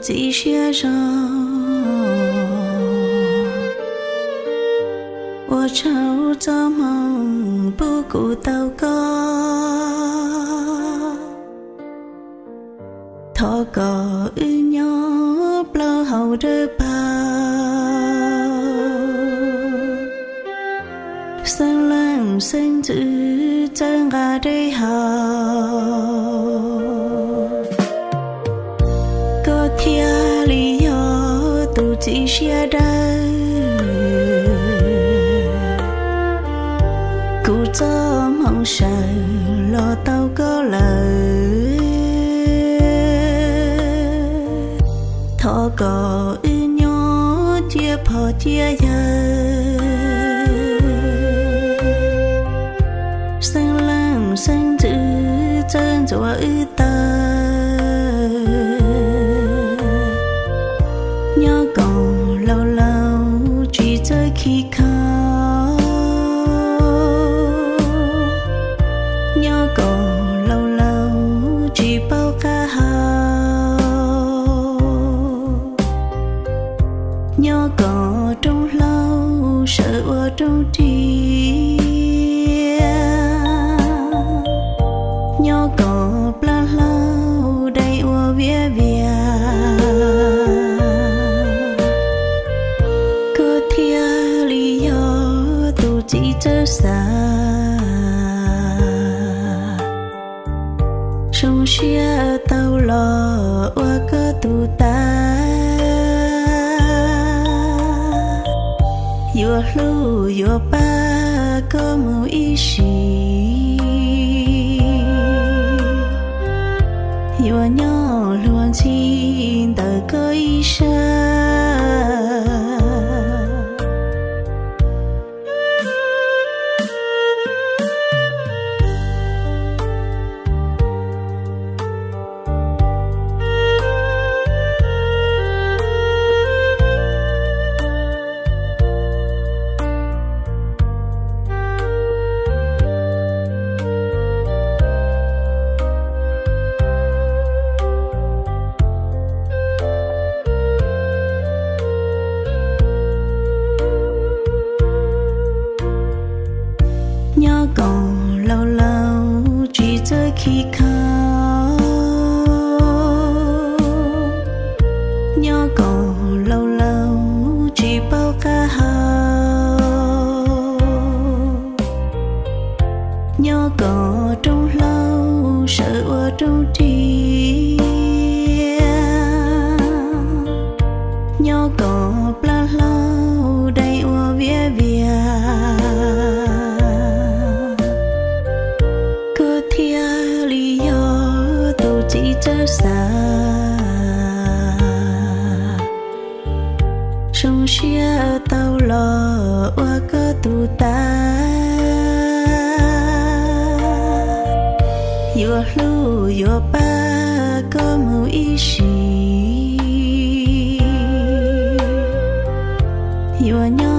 Txiv siab zoo, ua tsaug txoj hmoo pub kuv tau koj. Thov kom wb nyob plaub hau dawb paug, xeeb leej xeeb ntxwv txawj nqa dej haus, koj thiaj li yog tus txiv siab dawb. Kuv txoj hmoo sawv los tau koj lawm. Thov kom wb nyob ciaj pog ciaj yawg, xeeb leej xeeb ntxwv txawj ntxuav wb taw. Nyob koom laus laus tsis txawj khib kho, nyob koom laus laus tsis paub qab hau. Nyob koom rooj hlaub sawv ua rooj riam, nyob koom plab hlaub dai ua viav vias. Koj thiaj li yog tus txiv txawj xav, zoo siab tau los ua koj tus tag. Yuav hlub yuav pab koj mus ib sim, yuav nyob luag ntxhi ntawm koj ib sab. Nyob koom laus laus tsis txawj khib kho, nyob koom laus laus tsis paub qab hau. Nyob koom rooj hlaub sawv ua rooj riam, nyob koom plab hlaub dai ua viav vias. Koj thiaj li yog tus txiv txawj xav, zoo siab tau los ua koj tus tag. Yuav hlub yuav pab koj mus ib sim, yuav nyob